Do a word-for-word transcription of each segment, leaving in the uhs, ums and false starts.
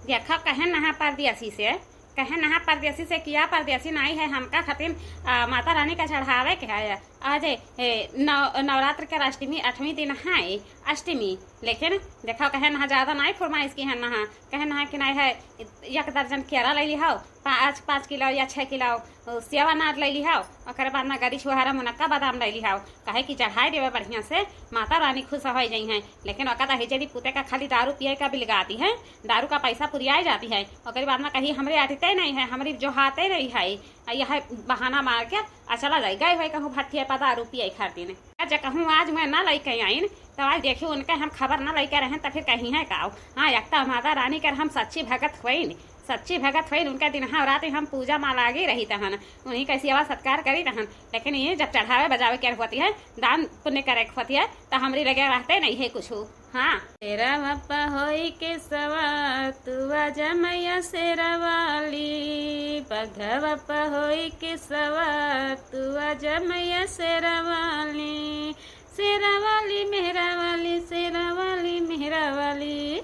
देखा, कहे नहा परदेसी से, कहे नहा परदेसी से, किया परदेसी नाई है, हमका खातिन, आ, माता रानी का चढ़ावे के है। आज, ए, नव-, नवरात्र के अष्टमी, अठवीं दिन है अष्टमी, लेकिन देखा, कहे नहा ज्यादा नाई फरमाइश की है नहा, कहे नहा कि नाई है, एक दर्जन केरा ले लिहाओ, पाँच, पाँच किलो या छः किलो, ओ, सेवा अनार ले लिहाओ, ओकरे बाद में गरी छुहारा मुनक्का बादाम ले लिहाओ, काहे कि चढ़ाई देवे बढ़िया से, माता रानी खुश हो जाई हैं। लेकिन ओका दही जड़ी पुते का खाली दारू पिए का बिलगाती है, दारू का पैसा पुरियाए जाती है, ओकरे बाद में कही हमरे अटिते नहीं है, हमरी जोहाते नहीं है, आ यह बहाना मार के आ चला जाई, गए हुए कहूँ भट्ठिया पर दारू पिए खातिर। आ जे कहूँ आज मैं ना लेके आइन, तो आज देखियो उनके हम खबर ना लेके रहें, तो फिर कही है का? हाँ, एक तो माता रानी कर हम सच्ची भगत होइन, सच्ची भगत होइन, उनका दिन हाँ रात हम पूजा मा लागी रही तहन, उन्हीं का सेवा सत्कार करी तहन, लेकिन ये जब चढ़ावे बजावे के होती है, दान पुण्य करे के होती है, तो हमरी लगे रहते नहीं है कुछ। हाँ। शेरवा पे होई के सवार तू आजा मैया शेरा वाली, बघवा पे होई के सवार तू आजा मैया शेरा वाली, शेरा वाली मेहरा वाली, शेरा वाली मेहरा वाली,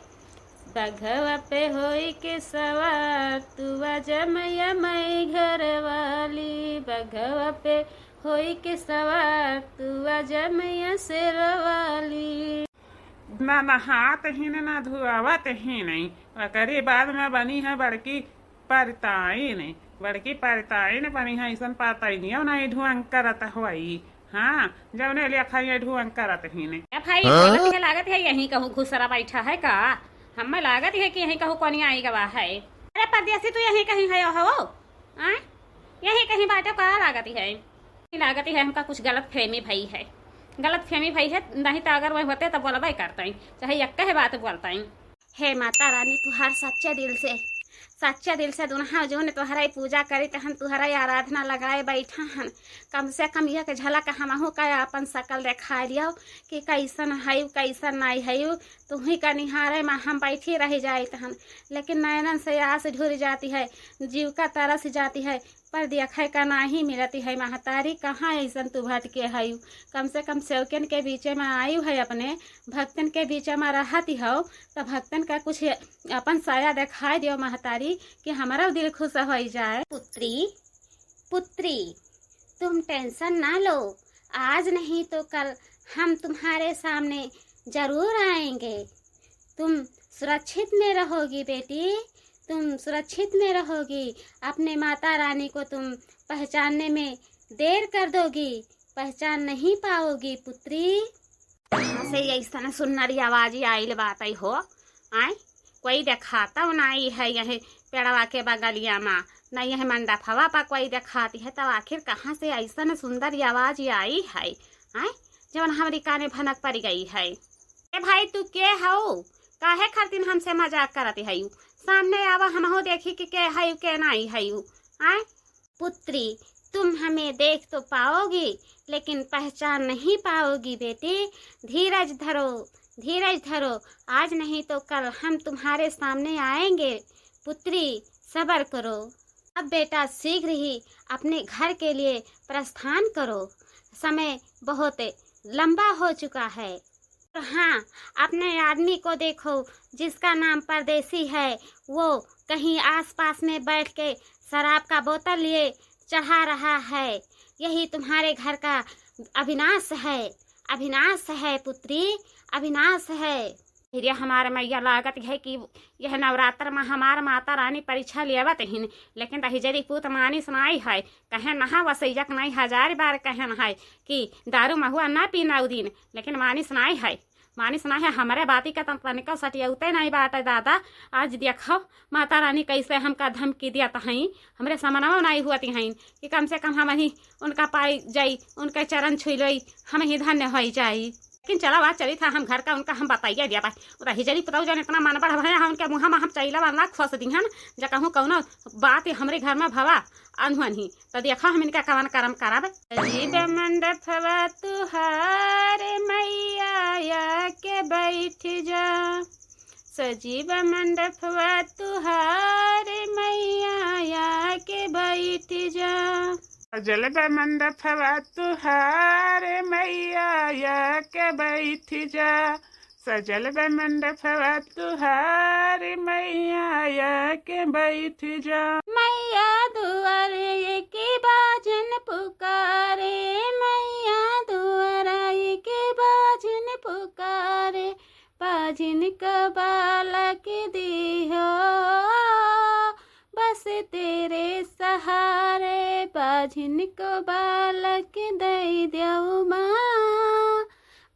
बघवा पे होई के सवार तू आजा मैया मई घर वाली, बघवा पे होई के सवार तू आजा मैया शेरा वाली। ना नहात ही न, ना धुआवत ही नहीं, ओकरे बाद में बनी है बड़की परताइन, बड़की परताइन बनी है, ऐसन परताइनियो नहीं ढुअंग करत होई। हाँ, जौने लेखा ये ढुअंग करत ही ने। ए भाई, हाँ? लागत है, लागत है यहीं कहूँ घुसरा बैठा है का? हमें लागत है कि यहीं कहूँ कोनी आई गवा है। अरे परदेसी, तू यहीं कहीं है हो? आय? यहीं कहीं बाटे का लागत है? लागत है हमका कुछ गलत फहमी भई है, गलत फहमी भई है, नहीं तो अगर वह होते तो बोलबे करते, चाहे यक्के बात बोलते। हे माता रानी, तुहार सच्चे दिल से, सच्चे दिल से दुनहा जौन तुहरा पूजा करी तहन, तुहरा आराधना लगाए बैठा हन, कम से कम यह के झलक हमहू का अपन शकल देखाए दियो कि कैसन हयू, कैसन नाई हयू। तुही का निहारे मा हम बैठी रह जाइत हन, लेकिन नैनन से आस झुर जाती है, जीव का तरस जाती है, पर देखे का नाही मिलती है महतारी, कहाँ ऐसन तू भटके हयू? कम से कम सेवकन के बीचे मा आयु है, अपने भक्तन के बीचे मा रहती हो, तो भक्तन का कुछ अपन साया देखाई दियो महतारी, कि हमारा दिल खुश हो जाए। पुत्री, पुत्री, तुम टेंशन ना लो, आज नहीं तो कल हम तुम्हारे सामने जरूर आएंगे। तुम सुरक्षित में रहोगी बेटी, तुम सुरक्षित में रहोगी। अपने माता रानी को तुम पहचानने में देर कर दोगी, पहचान नहीं पाओगी पुत्री। कहाँ से ऐसन सुन्नर आवाज आइल बात हो? आय, कोई देखाता नाई है यह पेड़वा के बगलिया मा, न यह मंडपवा पर कोई देखाती है, तब आखिर कहाँ से ऐसन सुंदर आवाज आई है, आय, जवन हमरी काने भनक पड़ गई है। ए भाई, तू के हऊ? काहे खातिर हमसे मजाक करत हयू? सामने आवा, हमहू देखी कि के हयू, के नाई हयू। आय? पुत्री, तुम हमें देख तो पाओगी, लेकिन पहचान नहीं पाओगी बेटी। धीरज धरो, धीरज धरो, आज नहीं तो कल हम तुम्हारे सामने आएंगे। पुत्री, सब्र करो। अब बेटा शीघ्र ही अपने घर के लिए प्रस्थान करो, समय बहुत लंबा हो चुका है। और हाँ, अपने आदमी को देखो, जिसका नाम परदेसी है, वो कहीं आसपास में बैठ के शराब का बोतल लिए चढ़ा रहा है। यही तुम्हारे घर का अविनाश है, अविनाश है पुत्री, अविनाश है। फिर ये हमारे मैया लागत है कि यह नवरात्र में हमार माता रानी परीक्षा लेवत हिन, लेकिन दहिजरी पूत मानिस नाई है, कहे नहा वसैया के नाई हजार बार कहन है कि दारू महुआ ना पीना उ दिन, लेकिन मानिस नाई है, मानिस नाई है। हमरे बाती का तन-, तनिको सटियौते नाई बाटे दादा। आज देखो माता रानी कैसे हमका धमकी दियत हईं, हमरे समनवा नाई हुअत हईं कि कम से कम हम ही उनका पाई जाई, उनके चरण छुई लोई, हम ही धन्य होई जाई। लेकिन चला, आज चली था हम घर का, उनका हम बताइए दिया बा। उ दहिजरी पुतऊ जौन इतना मन बढ़ भया है, उनके मुँह में हम चैला वाला खोस दिहन, जे कहूँ कौनो बात हमरे घर में भवा अनहुअन ही, तो देखा हम इनका कवन करम करब। सजीव मंडपवा तुहार मैया आके बैठ जा, सजीव मंडपवा तुहार मैया आके बैठ जा। सजल बा मंडपवा तुहार मैया आके बैठ जा, सजल बा मंडपवा तुहार, मैया आके बैठ जा। मैया दुआरे के बाजन पुकारे, मैया दुआरे के बाजन पुकारे, बाजन को बालक दिहो, बस तेरे सहारे, बाजन को बालक दे दो माँ,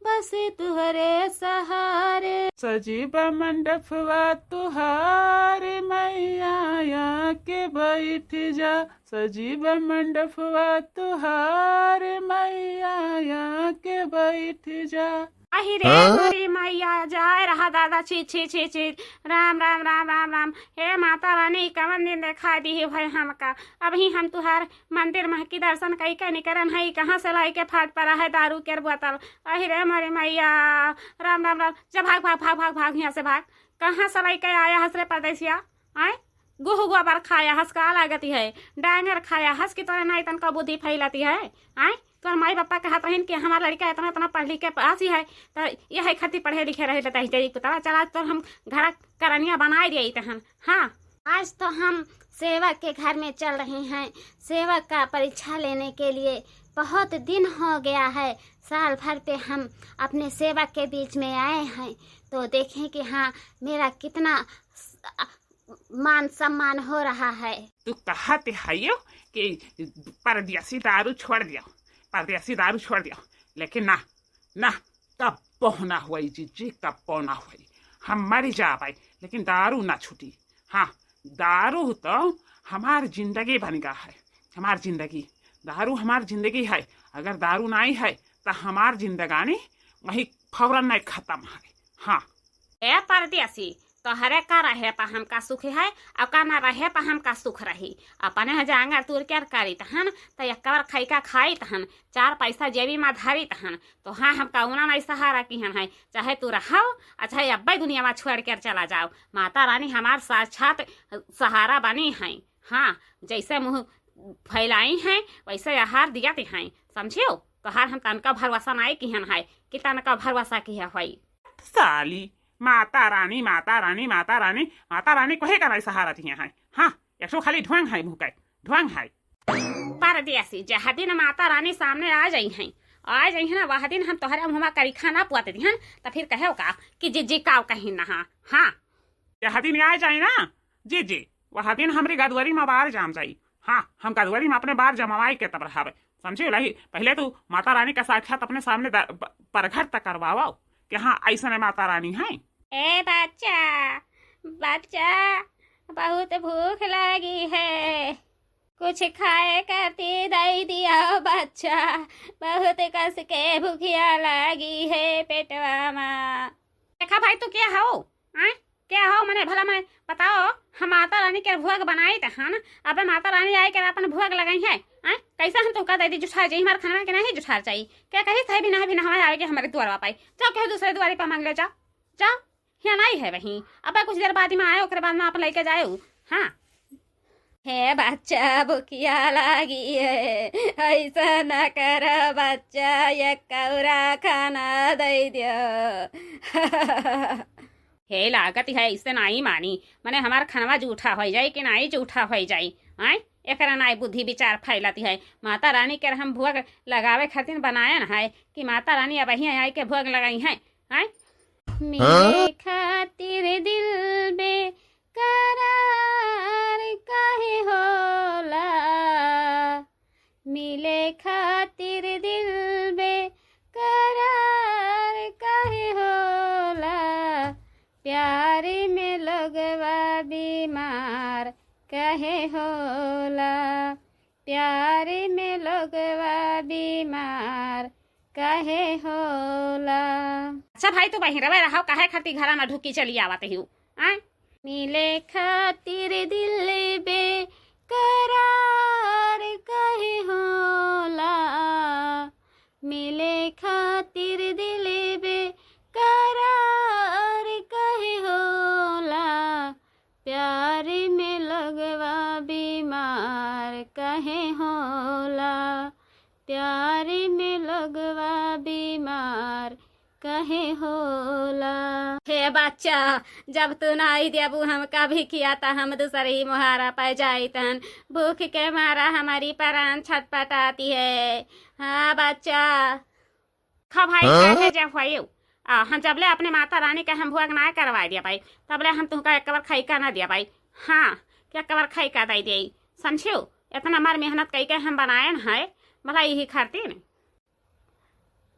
बस तुहरे सहारे। सजी बा मंडपवा तुहार, मैया आके बैठ जा। सजी बा मंडपवा तुहार, मैया आके बैठ जा। अहि रे हाँ? मोरी मैया, जाए रहा दादा, छी, छी, छी, छी। राम, राम, राम, राम, राम। हे माता रानी, कवन दिन देखा दी है भाई हमका। अबही हम तुहार मंदिर महकी दर्शन कई के निकरन है, कहाँ से लाई के फाट पड़ा है दारू के बोतल। अहि रे मोरी मैया, राम, राम, राम। जा भाग, भाग, भाग, भाग, भाग, यहाँ से भाग। कहाँ से लाई के आया हस रे परदेसिया? आय? गुह गोबर खाया हस का लागती है? डांगर खाया हस कि तोरे नाई तनका बुद्धि फैलती है? आय? तोर माई बापा कहत रहिन कि हमार लड़का इतना, इतना पढ़ लिख के पास ही है, तो यह खातिर पढ़े लिखे रहे लेता ही जाई पुतवा। चला, तो हम घर करनिया बनाए दिए तहन। हाँ, आज तो हम सेवक के घर में चल रहे हैं, सेवक का परीक्षा लेने के लिए। बहुत दिन हो गया है, साल भर पे हम अपने सेवक के बीच में आए हैं, तो देखें कि हाँ, मेरा कितना स-, मान सम्मान हो रहा है। तू कहत हइयो कि परदेसी दारू छोड़ दियो, परदेसी दारू छोड़ दियो, लेकिन ना, ना, कब्बो ना होई जिज्जी, कब्बो ना होई। हम मरी जाबै, लेकिन दारू ना छूटी। हाँ, दारू तो हमार जिंदगी बन गा है, हमार जिंदगी। दारू हमार जिंदगी है। अगर दारू नाई है, तो हमार जिंदगानी वही फौरन नहीं खत्म है। हाँ। ए परदेसी, तोहरे का रहे पा हमका सुख है, और का ना रहे पा हमका सुख रही। अपने ह जांगर तूर के करी तहन, त एक बार खैका खाई तहन, चार पैसा जेबी मा धरी तहन, तो हाँ, हम कौना नहीं सहारा किहन है, चाहे तू रहो, आ चाहे अब्बे दुनिया मा छोड़ के चला जाओ। माता रानी हमार साक्षात सहारा बनी है। हाँ, जैसे मुँह फैलाई हैं, वैसे आहार दियत हैं, समझियो? तोहार हम तनका भरोसा नाई किहन है कि तनका भरोसा किहे होई। साली, माता रानी, माता रानी, माता रानी, माता रानी कोहे का नाई सहारा दिहे हैं। हाँ, एक ठो खाली ढोंग है मुँह के, ढोंग है। परदेसी, जह दिन माता रानी सामने आ जाई हैं, आ जाई हैं ना, वह दिन हम तोहरे मुँह मा करीखा ना पुआत दिहन, त फिर कहे का कि जिज्जी काव कहीं ना। हाँ, हाँ। जह दिन आ जाए ना, जी, जी, वह दिन हमरी गदवरी मा बार जाम जाई। हाँ, हम गदवरी मा अपने बार जमवाई के तब रहबे। समझी लही, पहले तू माता रानी का साक्षात अपने सामने द-, ब-, परगट त करवाओ कि हाँ, ऐसने माता रानी है। ए बच्चा, बच्चा, बहुत भूख लगी है, कुछ खाए खातिर दे दिया बच्चा, बहुत कस के भूखिया लगी है पेटवा मा। देखा भाई, तू क्या हो? आय? क्या हो मने, भला मने बताओ, हम माता रानी के भोग बनाई तहन, अबे माता रानी आए के अपन भोग लगाई है। आय? कैसे हम तोहका दे दी जुठार जाई, हमार खाना के नहीं जुठार जाई? क्या कही थे भी ना, भी ना हमारे आवे के हमारे दुआरवा पाई। जाओ केहू दूसरे दुआरी पर मांग ले, जाओ, जाओ। यहाँ नहीं है वहीं, अबे कुछ देर बाद ही में आए, ओकरे बाद में आप लेके जाए। हाँ। हे बच्चा, भुखिया लागी है, ऐसा न कर बच्चा, एक कौरा खाना दे दियो। हे लागत है, इससे नाई मानी, मने हमार खनवा जूठा होइ जाई कि नाई जूठा होइ जाई, आय? एकरा नाई बुद्धि विचार फैलत है। माता रानी के हम भोग लगावे खातिर बनायन है कि माता रानी अब यहीं आए के भोग लगाई है, आय? मिले खातिर दिल बेकरार काहे होला? मिले खातिर दिल बेकरार काहे होला? प्यार में लोगवा बीमार काहे होला? प्यार में लोगवा बीमार काहे होला? अच्छा भाई, तू बहिरवे रहो, काहे खातिर घरा में ढुकी चली आवत ही? आय? मिले खातिर दिल बेकरार काहे होला? मिले खातिर दिल बेकरार काहे होला? प्यार में लोगवा बीमार काहे होला? प्यार में लोगवा बीमार कहे होला। हे बच्चा, जब तू नाई देबू हमका भिखिया, त हम दूसर ही मोहारा पै जाइतन। भूख के मारा हमरी परान छटपटाती है। हाँ बच्चा। खा भाई, हाँ? चाहे जब होई, आ, हम जबले अपने माता रानी के हम भोग ना करवाए दिया भाई, तबले हम तुमका एक बार खाई का ना दिया भाई। हाँ, कि एक बार खाई का दे दे, समझियो? इतना मार मेहनत कई के हम बनाए न है, भला यही खातिर।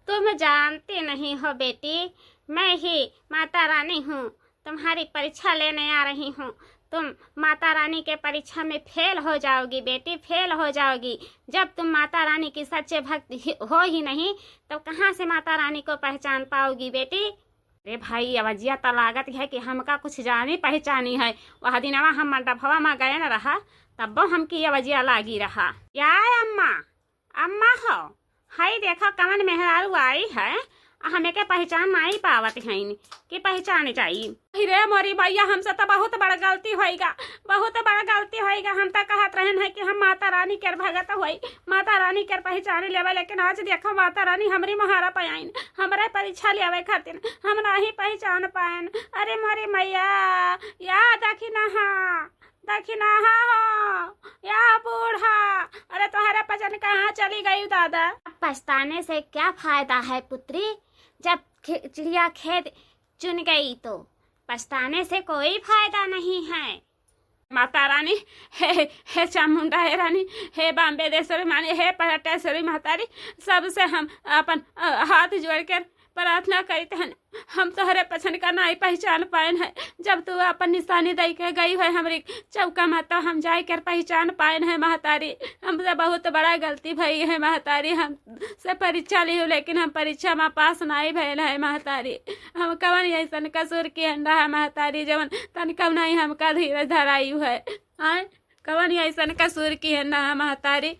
तुम जानती नहीं हो बेटी, मैं ही माता रानी हूँ, तुम्हारी परीक्षा लेने आ रही हूँ। तुम माता रानी के परीक्षा में फेल हो जाओगी बेटी, फेल हो जाओगी। जब तुम माता रानी की सच्चे भक्त ही, हो ही नहीं, तो कहाँ से माता रानी को पहचान पाओगी बेटी? अरे भाई, अवजिया त लागत है कि हमका कुछ जानी पहचानी है। वह दिनवा हम मंडपवा में गए न रहा, तब्बो हमकी अवजिया लागी रहा। या अम्मा, अम्मा हो, हई देखो कवन मेहरारू आई है, आ हमें के पहचान नाई पावत हईन कि पहचान जाई। अरे मोरी भैया, हमसे तो बहुत बड़ गलती होइगा, बहुत बड़ गलती होइगा। हम तो कहत रहन है कि हम माता रानी के भगत होई, माता रानी के पहचान लेवे, लेकिन आज देखो माता रानी हमरी मोहारा पे आइन, हमरे परीक्षा लेवे खातिर, हम नहीं पहचान पाएन। अरे मोरी मैया, या दखिनहा, दखिनहा हो, या बूढ़ा, अरे तोहरे पचन कहाँ चली गई दादा? अब पछताने से क्या फायदा है पुत्री, जब खे-, चिड़िया खेत चुन गई तो पछताने से कोई फायदा नहीं है। माता रानी, हे, हे चामुंडा, हे रानी, हे बॉम्बे देशरी मानी, हे पलटेश्वरी महतारी, सबसे हम अपन, अ, हाथ जोड़ के प्रार्थना करित हन। हम तोहरे पछन का नाई पहचान पाएन है। जब तू अपन निशानी दई के गई है हमरी चौका मा, तो हम जाए कर पहचान पाएन है महतारी। हमसे बहुत बड़ा गलती भई है महतारी। हम से परीक्षा लियो, लेकिन हम परीक्षा मा पास नाई भएन है महतारी। हम कवन ऐसन कसूर किहन रहा महतारी, जवन तनिकौ नाई हमका धीरज धरायु है? आय, कवन ऐसन कसूर किहन रहा महतारी?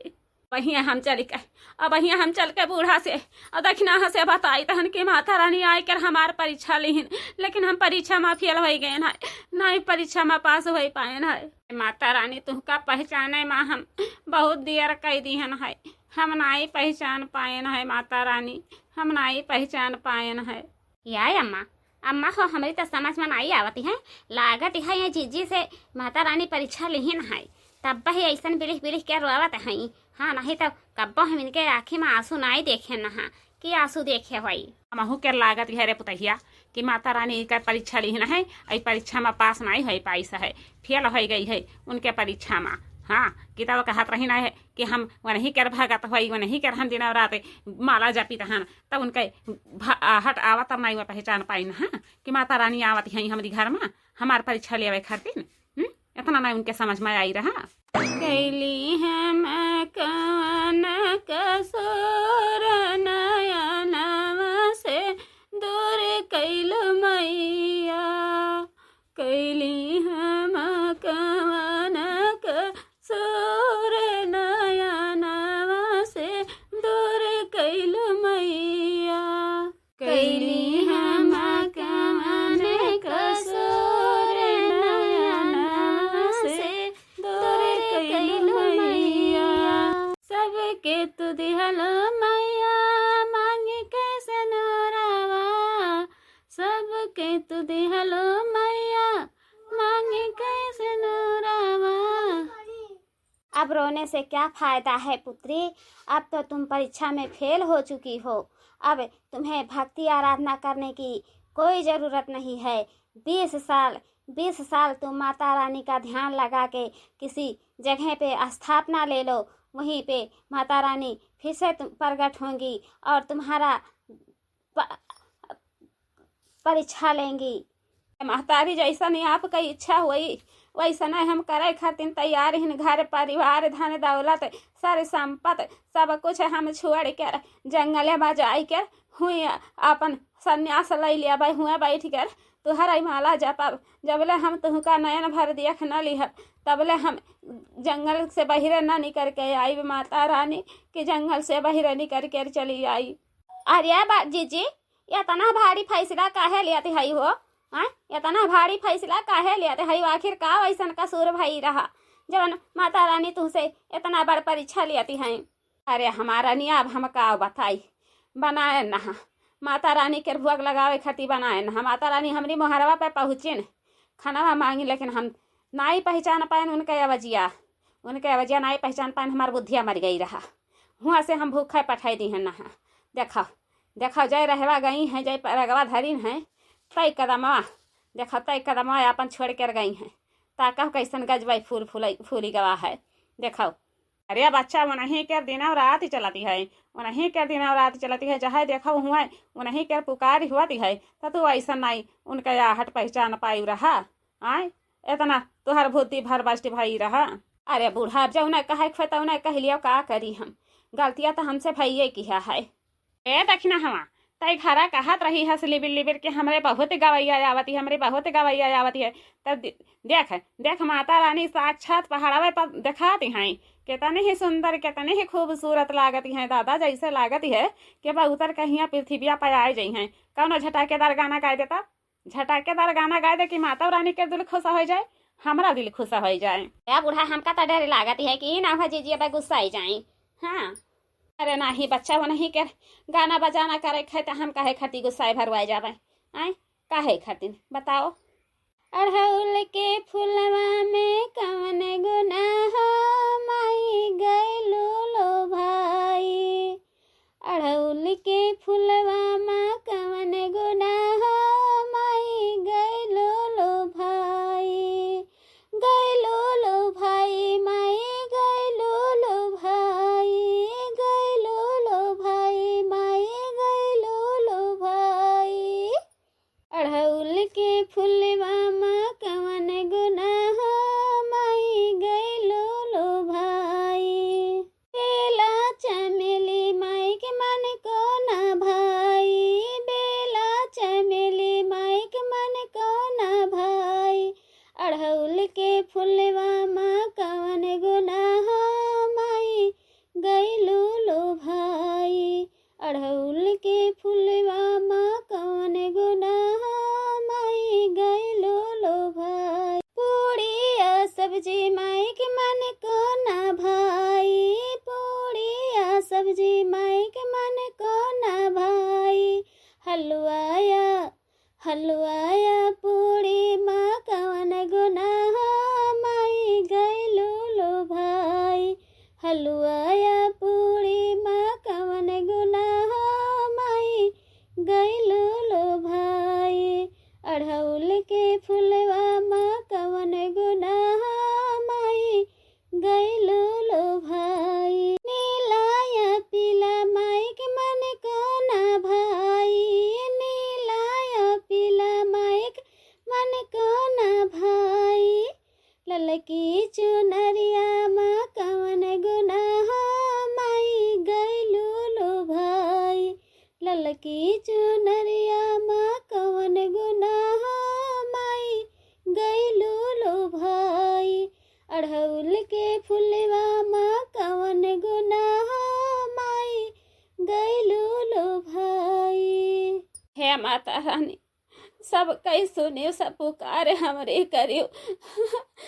अबहियाँ हम चल के, अबहियाँ हम चल के बूढ़ा से और दखिनहा से बताइत हन कि माता रानी आए कर हमार परीक्षा लिहिन, लेकिन हम परीक्षा मा फेल होइ गएन है, नाई परीक्षा मा पास होइ पाएन है। माता रानी, तुहका पहचाने मा हम बहुत देर कई दिहन है, हम नाई पहचान पाएन है माता रानी, हम नाई पहचान पाएन है। या अम्मा, अम्मा हो, हमरी त समझ मा नाई आवत है, लागत है ये जीजी से माता रानी परीक्षा लिहिन है, तब्बे ही ऐसन बिलिख बिलिख के रोवत है। हाँ, नहीं तो कब्बो हम इनके आँखी मा आँसू नाई देखे न हा, कि आँसू देखे होई। हमहू के लागत है रे पुतहिया कि माता रानी इनका परीक्षा लिहिन है, ई परीक्षा मा पास नाई होइ पाइस है, फेल होइ गई है उनके परीक्षा मा। हाँ, कि तब कहत रही ना है कि हम वनही कर भगत होई, वनही कर हम दिन रात माला जपित हन, तब उनके भ-, आहट आवा तब नाई वो पहचान पाइन, हाँ, कि माता रानी आवत है हमरी घर मा हमार परीक्षा लेवे खातिर। हम्म? इतना नाई उनके समझ मा आई रहा। कैली हम कवन कसूर नयनवा से दूर कैलू मैया, कैली हम कवन कसूर नयनवा से दूर कैलू मैया। कैली हम कवन कसूर नयनवा से दूर कैलू मैया। सबके तू दिहलो मैया मांग के सेनुरवा, सबके तू दिहलो मैया मांग के सेनुरवा। अब रोने से क्या फायदा है पुत्री, अब तो तुम परीक्षा में फेल हो चुकी हो। अब तुम्हें भक्ति आराधना करने की कोई जरूरत नहीं है। बीस साल, बीस साल तुम माता रानी का ध्यान लगा के किसी जगह पे स्थापना ले लो, वहीं पे माता रानी फिर से तुम प्रकट होंगी और तुम्हारा प-, परीक्षा लेंगी। महतारी, जैसन आपका इच्छा होई, वैसन हम करे खातिर तैयार हिन। घर परिवार, धन दौलत, सर संपत, सब कुछ हम छोड़ कर जंगल में जाए कर हुई अपन संन्यास ले लेबै, हुए बैठ कर तुहरा माला जपब। जबले हम तुहका नयन भर देख न लिहब, तबले हम जंगल से बहिरे न निकर के आइब माता रानी, कि जंगल से बहिरे निकर के चली आई। अरे बा-, जीजी, इतना भारी फैसला काहे लेत हई हो? हाँ, इतना भारी फैसला काहे लेत हई? आखिर का वैसन कसूर भई रहा, जवन माता रानी तुहसे इतना बड़ परीक्षा लेती हैं? अरे हमार रनिया, अब हम का बताई, बनाए नहा, माता रानी के भोग लगावे खातिर बनाएन। हम माता रानी हमरी मोहरवा पे पहुँचिन, खनवा मांगिन, लेकिन हम नाई पहचान पाएन उनके अवजिया, उनके अवजिया नाई पहचान पाएन, हमार बुद्धिया मर गई रहा। हुआँ से हम भूखे पठाई दिहेन नहा। देखो, देखो, जय रहवा गई हैं, जय परगवा धरिन हैं, तय कदमवा, देखो, तय कदमवा आपन छोड़ कर गई हैं। ताकह कैसन गजबई फूल फूलई, फूली गवा है। देखो, अरे बच्चा, उन्हीं के दिनव रात चलती है, उन्हीं के दिनव रात चलती है, चाहे देखो हुआ उन्हीं के पुकार होती है, तो तू ऐसा नहीं उनका आहट पहचान पाई रहा। आय, इतना तुहर बुद्धि भ्रष्ट भई रहा। अरे बूढ़ा, जौने कहे खे तौने कह लियो, का करी हम, गलतिया तो हमसे भइये किहा है। ए दखिनहवा, तई घरा कहत रही हस लिबिर लिबिर के हमरे बहुत गवैया आवती, हमरे बहुत गवैया आवती है। तब दे-, देख, देख माता रानी साक्षात पहाड़वे पर देखाती हैं, कितनी ही सुंदर, कितनी ही खूबसूरत लागती हैं दादा, जैसे लागती है कि बहुतर कहिया पृथ्विया पर आए जई हैं। कौनो झटाकेदार गाना गाय देता, झटाकेदार गाना गाय दे कि माता रानी के दिल खुश हो जाए, हमरा दिल खुश हो जाए। ए बूढ़ा, हमका तो डर लागती है कि ई ना हो जीजी अब गुस्साई जाई। हाँ, अरे नाही बच्चा, उन्हीं के गाना बजाना करे खे तो हम काहे खातिर गुस्साए भरवाए जाबे? आय, काहे खातिर बताओ? अड़हुल के फुलवा में कवन गुनाह हो, माई गइलू लो भाई। अड़हुल के फुलवा में कवन गुनाह हो, माई गइलू लो भाई। गइलू लो भाई, माई गइलू लो भाई, गइलू लो भाई, माई गइलू लो भाई। अड़हुल के फुलवा मा कवन गुनाह, माई गइलू लो भाई। बेला चमेली माई के मन को ना भाई, बेला चमेली माई के मन को ना भाई। अड़हुल के फुलवा मा कवन गुनाह, माई गइलू लो भाई। अड़हुल के फुलवा मा कवन गुनाह, माई गइलू लो भाई। पूड़िया सब्जी माई के मन को ना भाई, पूड़िया सब्जी माई के मन को ना भाई। हलवाया, हलवाया पूड़ी मा कवन गुनाह, माई गइलू लो भाई। हलवाया पूड़ी मा कवन गुनाह, माई गइलू लो भाई। अड़हुल के फुलवा मा कवन गुनाह, माई गइलू लो भाई। नीला या पीला माई के मन को ना भाई, नीला या पीला माई के मन को ना भाई। ललकी चुनरिया मा कवन गुनाह, माई गइलू लो भाई। ललकी चुनरिया मा कवन गुनाह, माई गइलू लो भाई। अड़हुल के फुलवा मा कवन गुनाह, माई गइलू लो भाई। हे माता रानी, सब कई सुनियो, सब पुकार हमरे करियो।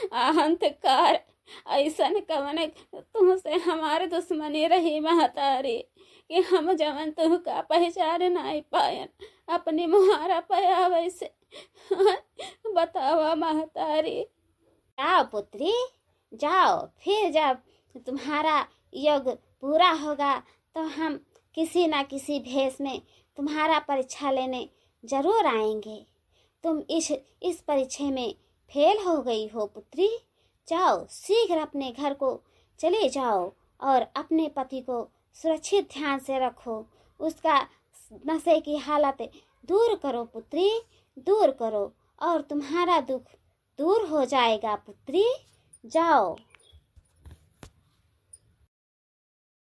अहंकार ऐसन कवन तुहसे हमार दुश्मनी रही महतारी, कि हम जवन तुहका पहचान नाई पायन अपनी मुहारा पे आवे से। बतावा महतारी। जाओ पुत्री, जाओ, फिर जब तुम्हारा योग पूरा होगा तो हम किसी ना किसी भेष में तुम्हारा परीक्षा लेने जरूर आएंगे। तुम इस, इस परीक्षा में फेल हो गई हो पुत्री। जाओ, शीघ्र अपने घर को चले जाओ और अपने पति को सुरक्षित ध्यान से रखो। उसका नशे की हालत दूर करो पुत्री, दूर करो, और तुम्हारा दुख दूर हो जाएगा पुत्री। जाओ,